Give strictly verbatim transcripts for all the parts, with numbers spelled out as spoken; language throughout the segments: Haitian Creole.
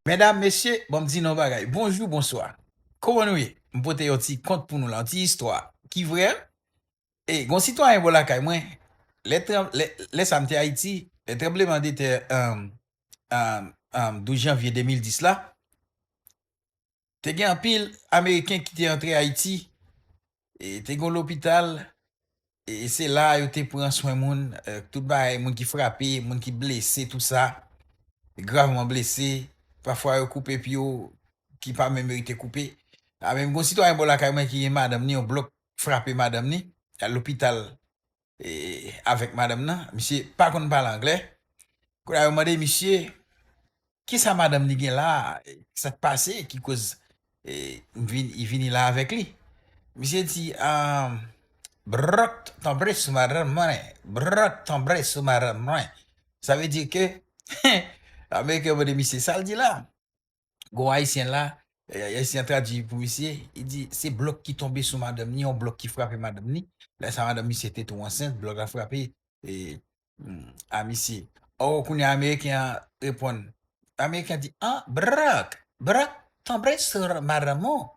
Medam, mesye, bon, m di nou yon bagay. Bonjou, bonswa. Kòman nou ye? M pote yon ti kont pou nou la, yon ti istwa ki vrè. E, gon sitwayen bò lakay mwen, lè, tranm- lè, lè sa m te Ayiti, lè tranbleman de tè um, um, um, douz janvye de mil dis la, te gen anpil Ameriken ki te antre Ayiti, e te gen lopital, e se la yo te pran swen moun, e, tout bagay, moun ki frape, moun ki blese, tout sa, gravman blese, pafwa yo koupe pye yo ki pa menm merite koupe. A menm gon sitwayen bò lakay mwen ki gen madanm ni, yon blòk frape madanm ni, al lopital e, avèk madanm nan. Misye pa konn pale anglè. Kounye a yo mande misye, kisa madanm li gen la? Sa k pase ki koz e, vin, li vini la avèk li? Misye di, um, bròk tonbe sou madanm mwen, bròk tonbe sou madanm mwen. Sa vle di ke, Ameriken yo mande misye, sa l di la? Gon Ayisyen la, e, Ayisyen tradui pou misye, li di, se blòk ki tonbe sou madanm ni, yon blòk ki frape madanm ni. Lè sa madanm misye te tou ansent, blòk la frape e, mm, a misye. Ò, kounye a Ameriken an reponn. Ameriken an di, an, bròk, bròk tonbe sou madanm ou.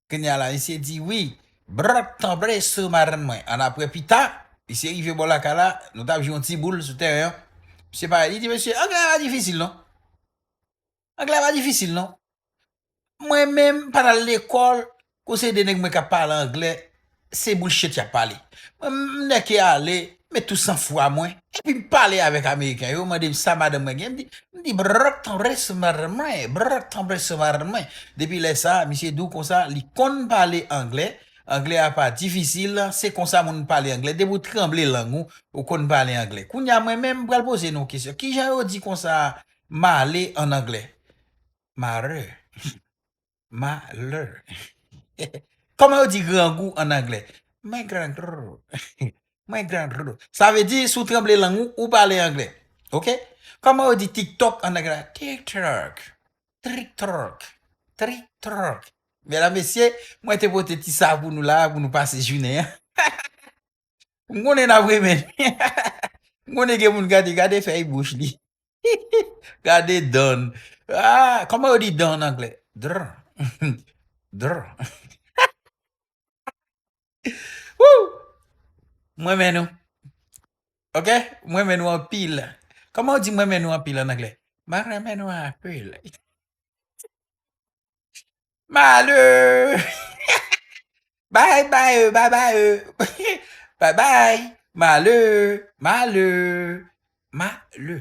Kounye a la, misye di, wi, bròk tonbe sou madanm mwen. Annapre pita, misye rive bò lakay la, nou t ap jwe yon ti boul sou teren an. Misye pale, li di, mesye, anglè a pa difisil non. Anglè pa difisil non. Mwen menm, m pa t al lekòl, kou se de nèg mwen k ap pale anglè, se bullshit y ap pale. Mwen, m nèke ale, met tout sanfwa mwen, epi m pale avèk Ameriken yo, mande m sa madanm mwen gen, m di, m di, bròk tonbe sou madanm mwen, bròk tonbe sou madanm mwen. Depi lè sa, misye di w konsa, li konn pale anglè, anglè a pa difisil, se konsa moun pale anglè, depi w tranble lang ou, ou konn pale anglè. Kounye a, mwen menm, m pral poze nou yon kesyon, kijan yo di konsa, male an anglè? Malè. Malè. Kòman yo di grangou an anglè? My grandro. My grandro. Sa vle di, si w tranble lang ou, ou pale anglè. Oke? Kòman yo di TikTok an anglè? TikTok. TikTok. TikTok. Medam, mesye, mwen te pote ti sa pou nou la, pou nou pase jounen an. M konnen n ap renmen. M konnen gen moun gade, gade fèy bouch li. Gade dan. Ah, kòman yo di dan an anglè? Dr. Dr. Woo! Mwen renmen nou. Oke? Mwen renmen nou anpil. Kòman yo di mwen renmen nou anpil an anglè? Mwen renmen nou anpil. Malè. Bye bye, bye bye. Bye bye. Malè, malè, malè.